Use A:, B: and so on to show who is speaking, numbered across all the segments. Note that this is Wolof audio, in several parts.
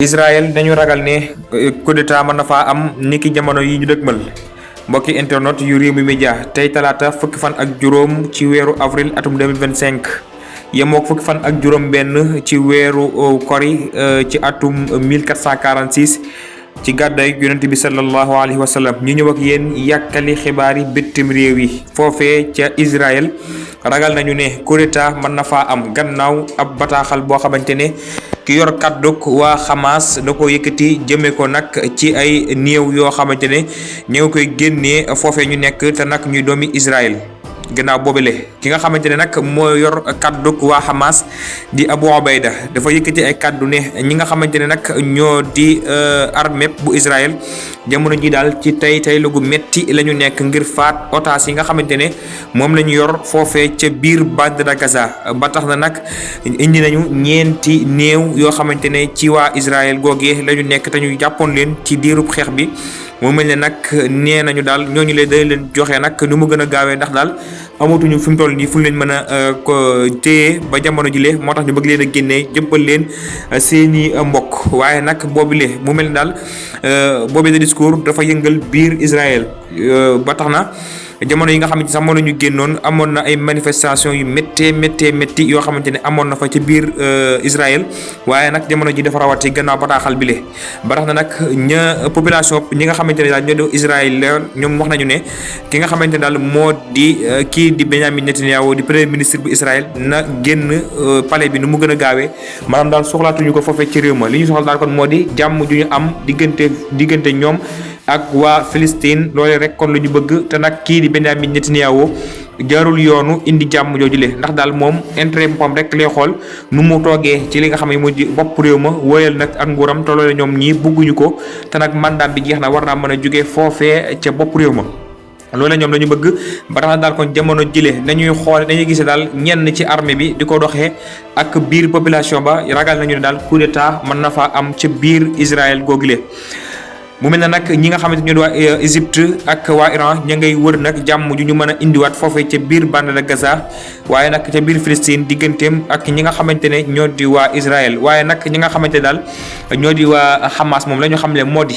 A: Israël dañu ragal ne coup d'état mën na faa am niki jamono yi ñu dëgmal mbokki internet yu Rewmi Media tey talaata fukki fan ak juróom ci weeru avril atum 2025 yemook fukki fan ak juróom benn ci weeru kori ci atum 1446 ci gàddaay yonent bi sallallahu alayhi wa sallam ñu ñëw ak yéen yàkkali xibaar yi bitim réew yi foofee ca Israël ragal nañu ne coup d'état mën na faa am gannaaw ab bataaxal boo xamante ne ki yor kàdduk waa Hamas da ko yëkkati jëmee ko nag ci ay néew yoo xamante ne ñoo koy génnee foofee ñu nekk te nag ñuy doomi Israël gannaaw boobule ki nga xamante ne nag moo yor kàdduk waa Hamas di Abu Ubayda dafa yëkkati ay kàddu ne ñi nga xamante ne nag ñoo di armée bu Israël jamono ji daal ci tey lu gu metti la ñu nekk ngir faat otages yi nga xamante ne moom la ñu yor foofee ca biir bande de Gaza ba tax na nag indi nañu ñeenti néew yoo xamante ne ci waa Israël googee la ñu nekk te ñu jàppoon leen ci diirub xeex bi mu mel ne nag nee nañu daal ñooñu leen joxe nag nu mu gën a gaawee ndax daal amatuñu fi mu toll nii fu leen mën a ko téye ba jamono ji moo tax ñu bëgg leen a génnee jëppal leen seeni mbokk waaye nag boobile mu mel ne daal boobu de discours dafa yëngal biir Israël ba tax na jamono yi nga xamante sax moo la ñu génnoon amoon na ay manifestation yu métti yoo xamante ne amoon na fa ci biir Israël waaye nag jamono ji dafa rawati gannaaw bataaxal bile ba tax na nag population ñi nga xamante ne daal ñoo di Israël ñoom wax nañu ne ki nga xamante ne daal moo di kii di Benjamin Netanyahu di premier ministre bu Israël na génn palais bi nu mu gën a gaawee maanaam daal soxlaatuñu ko foofee ci réew ma li ñu soxla daal kon moo di jàmm ju ñu am diggante ñoom ak waa Palestine loolee rek kon lu ñu bëgg te nag kii di Benjamin Netanyahu jaarul yoonu indi jàmm joojule ndax daal moom intérêt boppam rek lay xool nu mu toogee ci li nga xam ne moo di bopp réew ma wóyal nag ak nguuram te loolee ñoom ñii bëgguñu ko te nag mandat bi jeex na war naa mën a jógee foofee ca bopp réew ma loolu ñoom la ñu bëgg ba tax na daal kon jamono jile dañuy gisee daal ñenn ci armée bi di ko doxee ak biir population ba ragal nañu ne daal coup d'état mën na faa am ca biir Israël googule mu mel ne nag ñi nga xamante ñoo di waa Égypte ak waa Iran ña ngay wër nag jàmm ju ñu mën a indiwaat foofee ca biir bande de Gaza waaye nag ca biir Palestine digganteem ak ñi nga xamante ne ñoo di waa Israël waaye nag ñi nga xamante daal ñoo di waa Hamas moom la ñu xam ne moo di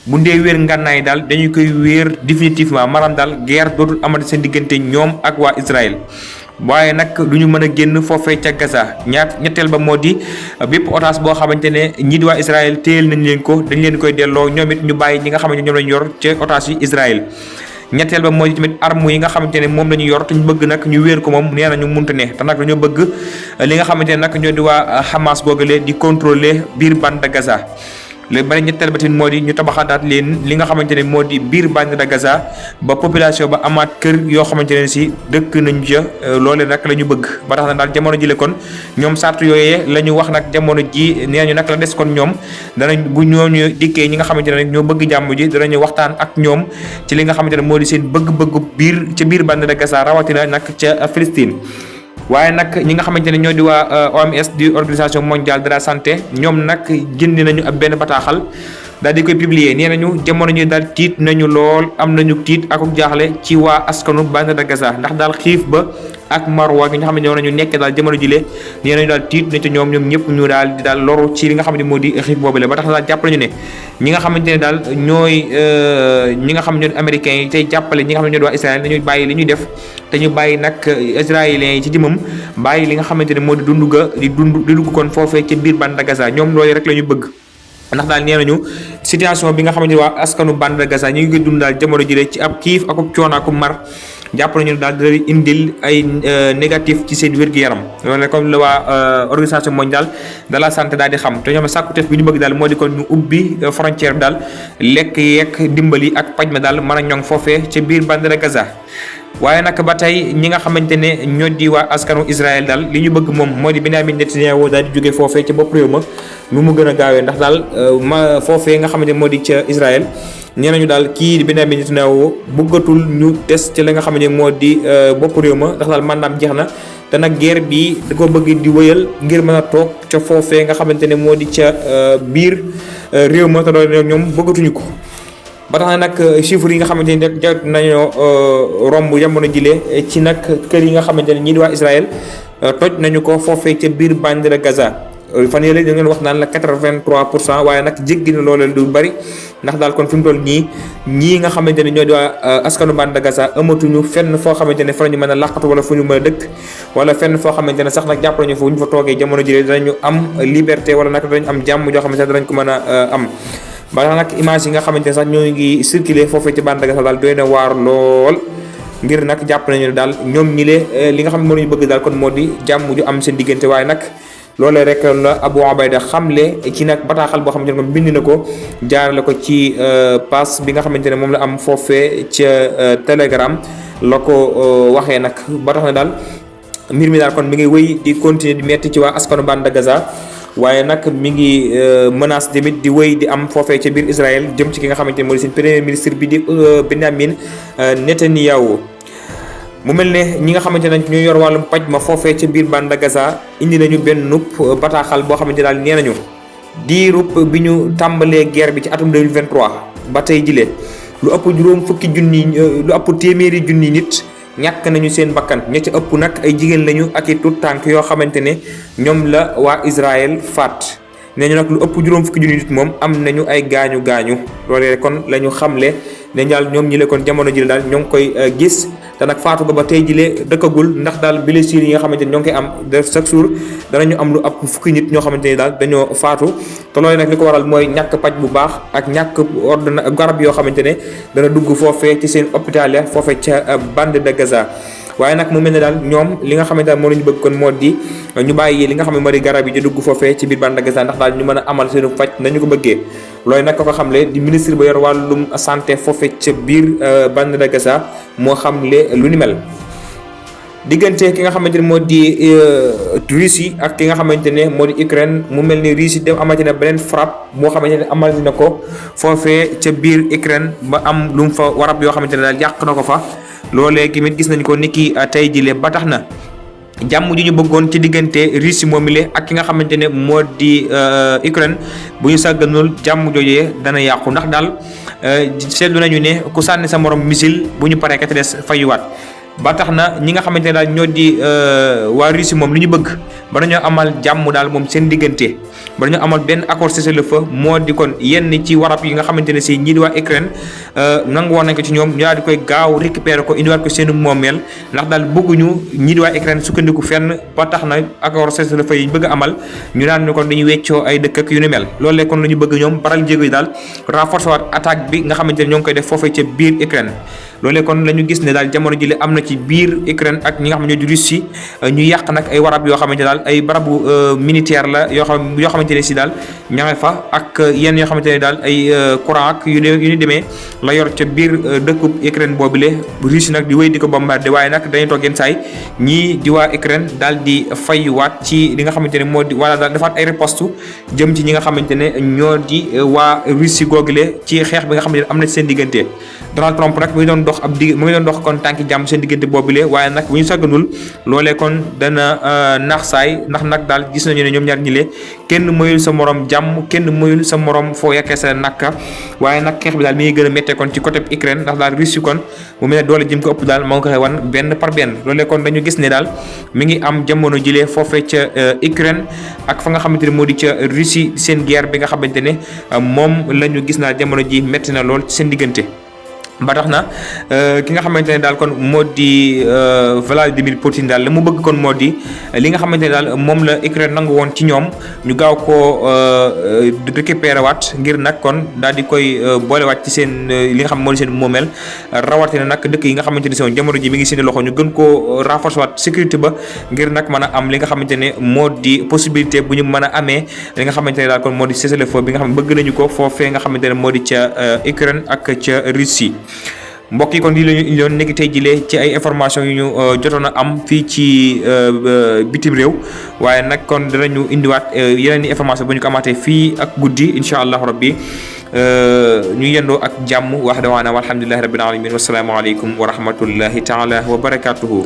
A: bu ndee wéer ngànnaay daal dañu koy wéer définitivement maanaam daal guerre dootul amati seen diggante ñoom ak waa Israël waaye nag du ñu mën a génn foofee ca Gaza ñetteel ba moo di bépp otage boo xamante ne ñii di waa Israël téyel nañ leen ko dañ leen koy delloo ñoom it ñu bàyyi ñi nga xamante ne ñoom lañu yor ca otage yi Israël ñetteel ba moo di tamit arme yi nga xamante ne moom la ñu yor te ñu bëgg nag ñu wéer ko moom nee nañu munta ne te nag dañoo bëgg li nga xamante ne nag ñoo di waa Hamas googale di contrôler biir bande de Gaza léegi bari ñetteel ba tamit moo di ñu tabaxaat leen li nga xamante ne moo di biir bande de Gaza ba population ba amaat kër yoo xamante ne si dëkk nañu ca loolee nag la ñu bëgg ba tax na daal jamono ji le kon ñoom sart yooyee la ñu wax nag jamono ji nee ñu nag la des kon ñoom danañ bu ñooñu dikkee ñi nga xamante ne ñoo bëgg jàmm ji danañu waxtaan ak ñoom ci li nga xamante ne moo di seen bëgg-bëgg biir bande de Gaza rawatina nag ca Palestine waaye nag ñi nga xamante ne ñoo di waa OMS di organisation mondiale de la santé ñoom nag jënd nañu ab benn bataaxal daal di koy publier nee nañu jamono ñi daal tiit nañu lool am nañu tiit ak jaaxle ci waa askanu bande de Gaza ndax daal xiif ba ak marwa gi nga xam ne ñoo nañu nekk daal jamono jile nee nañu daal tiit na ci ñoom ñëpp ñu daal di daal loru ci li nga xam ne moo di xiif boobule ba tax na daal jàpp nañu ne ñi nga xamante ne daal ñooy ñi nga xam ne ñoo américains yi tey jàppale ñi nga xam ne ñoo di waa Israël dañuy bàyyi li ñuy def te ñu bàyyi nag israéliens yi ci jëmam bàyyi li nga xamante ne moo di di dugg kon foofee ci biir bande de Gaza ñoom loolu rek la ñu bëgg ndax daal nee nañu situation bi nga xamante ne waa askanu bande de Gaza ñu ngi dund daal jamono jile ci ab xiif ak coono ak mar jàpp nañu daal dina indil ay négatif ci seen wér-gu-yaram loolu nag comme la waa organisation mondiale de la santé daal di xam te ñoom sàkkuteef bi ñu bëgg daal moo di kon ñu ubbi frontière bi daal lekk yeeg dimbali ak paj ma daal mën a ñoŋ foofee ca biir bande de Gaza waaye nag ba tey ñi nga xamante ne ñoo di waa askanu Israël daal li ñu bëgg moom moo di Benjamin Netanyahu daal di jógee foofee ca bopp réew ma nu mu gën a gaawee ndax daal foofee nga xamante ne moo di ca Israël nee nañu daal kii di Benjamin Netanyahu bëggatul ñu des ci la nga xam ne moo di bopp réew ma ndax daal mandaam jeex na te nag guerre bi da ko bëgg di wëyal ngir mën a toog ca foofee nga xamante ne moo di ca biir réew ma te doon ñoom bëggatuñu ko. ba tax na nag chiffres yi nga xamante ni rek jot nañoo romb jamono jile ci nag kër yi nga xamante ne ñii di waa Israël toj nañu ko foofee ca biir bande de Gaza fan yële ñu ngeen wax naan la 83%, waaye nag jéggi na loolee du bari ndax daal kon fi mu toll ñii nga xamante ne ñoo di waa askanu bande de Gaza amatuñu fenn foo xamante ne fa la ñu mën a làqatu wala fu ñu mën a dëkk wala fenn foo xamante ne sax nag jàpp nañu fu ñu fa toogee jamono jëlee danañu am liberté wala nag danañu am jàmm joo xamante ne danañ ko mën a am. ba tax nag image yi nga xamante ne sax ñoo ngi circuler foofee ci bande de Gaza daal doy na waar lool ngir nag jàpp nañu ne daal ñoom ñi li nga xam ne moo ñu bëgg daal kon moo di jàmm ju am seen diggante. waaye nag loolee rek la Abu Ubayda xamle ci nag bataaxal boo xamante ne moom bind na ko jaarale ko ci pass bi nga xamante ne moom la am foofee ca Telegram la ko waxee nag ba tax na daal mbir mi daal kon mi ngi wéy di continuer di metti ci waa askanu bande de Gaza. waaye nag mi ngi menace tamit di wéy di am foofee ca biir Israël jëm ci ki nga xamante ne moo di seen premier ministre bi di Benjamin Netanyahu. mu mel ne ñi nga xamante ne ñoo yor wàllum paj ma foofee ca biir bande de Gaza indi nañu benn bataaxal boo xamante daal nee nañu diirub bi ñu tàmbalee guerre bi ci atum 2023 ba tey jile lu ëpp téeméeri junni nit ñàkk nañu seen bakkan ña ca ëpp nag ay jigéen lañu ak i tuut tànk yoo xamante ne ñoom la waa Israël faat nee ñu nag lu ëpp juróom fukki junni nit moom am nañu ay gaañu loolee kon la ñu xamle ne daal ñoom ñi le kon jamono jile daal ñoo ngi koy gis te nag faatu ga ba tey jile dëkkagul ndax daal blessures yi nga xamante ne ñoo ngi koy am de chaque jour danañu am lu ëpp fukki nit ñoo xamante ni daal dañoo faatu te loolu nag li ko waral mooy ñàkk paj bu baax ak ñàkk garab yoo xamante ne dana dugg foofee ci seen hôpital ya foofee ca bande de Gaza. waaye nag mu mel ne daal ñoom li nga xamante ne moo la ñu bëgg kon moo di ñu bàyyi li nga xam ne moo di garab yi di dugg foofee ci biir bande de Gaza ndax daal ñu mën a amal seenu faj nañu ko bëggee. loolu nag ko xamle di ministre ba yor wàllum santé foofee ca biir bande de Gaza moo xamle lu ni mel. diggante ki nga xamante ne moo di Russie ak ki nga xamante ne moo di Ukraine mu mel ni Russie dem amati na beneen frappe moo xamante ne amati na ko foofee ca biir Ukraine ba am lu mu fa warab yoo xamante ne daal yàq na ko fa. loolee tamit gis nañ ko niki tey jile ba tax na jàmm ji ñu bëggoon ci diggante Russie moomile ak ki nga xamante ne moo di Ukraine bu ñu sàgganul jàmm joojee dana yàqu ndax daal seetlu nañu ne ku sànni sa morom missile bu ñu paree ka ci des fayuwaat. ba tax na ñi nga xamante ne daal ñoo di waa Russie moom li ñu bëgg ba dañoo amal jàmm daal moom seen diggante ba dañoo amal benn accord cessez-le-feu moo di kon yenn ci warab yi nga xamante ne si ñii di waa Ukraine nangu woon nañ ko ci ñoom ñu daal di koy gaaw récupérer ko indiwaat ko seen moomeel ndax daal bëgguñu ñii di waa Ukraine sukkandiku fenn ba tax na accord cessez-le-feu yi ñu bëgg a amal ñu naan ñu kon dañuy weccoo ay dëkk ak yu ni mel loolee kon la ñu bëgg ñoom baral jéego yi daal renforcer waat attaque bi nga xamante ne ñoo ngi koy def foofee ca biir Ukraine. loolee kon la ñu gis ne daal jamono jile am na ci biir Ukraine ak ñi nga xam ne ñoo di Russie ñu yàq nag ay warab yoo xamante daal ay barabu militaire la yoo xamante ne si daal ña nga fa ak yenn yoo xamante ne daal ay courant ak yu ñu demee la yor ca biir dëkkub Ukraine boobule Russie nag di wéy di ko bombardé waaye nag dañuy toog yenn saay ñii di waa Ukraine daal di faywaat ci li nga xamante ne moo di wala daal defaat ay riposte jëm ci ñi nga xamante ne ñoo di waa Russie googule ci xeex bi nga xamante ne am na ci seen diggante. Donald Trump nag mu ngi doon dox kon tànki jàmm seen diggante boobule waaye nag bu ñu sagganul loolee kon dana nax saay ndax nag daal gis nañu ne ñoom ñaar ñi lee kenn moyul sa morom jàmm kenn moyul sa morom foo yàkkee sa nakka waaye nag xeex bi daal mi ngi gën a méttee kon ci côté Ukraine ndax daal Russie kon mu mel ne doole jëm ko ëpp daal moo ngi ko xëy wan benn par benn loolee kon dañu gis ne daal mi ngi am jamono jilee foofee ca Ukraine ak fa nga xamante ne moo di ca Russie seen guerre bi nga xamante ne moom la ñu gis naa jamono ji métti na lool ci seen diggante. ba tax na ki nga xamante ne daal kon moo di Vladimir Poutine daal la mu bëgg kon moo di li nga xamante ne daal moom la Ukraine nangu woon ci ñoom ñu gaaw koo récupérer waat ngir nag kon daal di koy boolewaat ci seen li nga xam moo di seen moomeel rawatina nag dëkk yi nga xamante ne si woon jamono ji mi ngi seen loxo ñu gën koo renforcer waat sécurité ba ngir nag mën a am li nga xamante ne moo di possibilité bu ñu mën a amee li nga xamante ne daal kon moo di cessez-le-feu bi nga xam ne bëgg nañu ko foofee nga xamante ne moo di ca Ukraine ak ca Russie. mbokk yi kon lii la ñu indiloon nekk tey jile ci ay information yu ñu jotoon a am fii ci bitim réew waaye nag kon danañu indiwaat yeneen i information bu ñu ko amaatee fii ak guddi incha allah rabbi ñu yendoo ak jàmm wax dawaana walhamdulillahi rabbil alamin wasalaamu aleykum wa rahmatullahi taala wa barakatuhu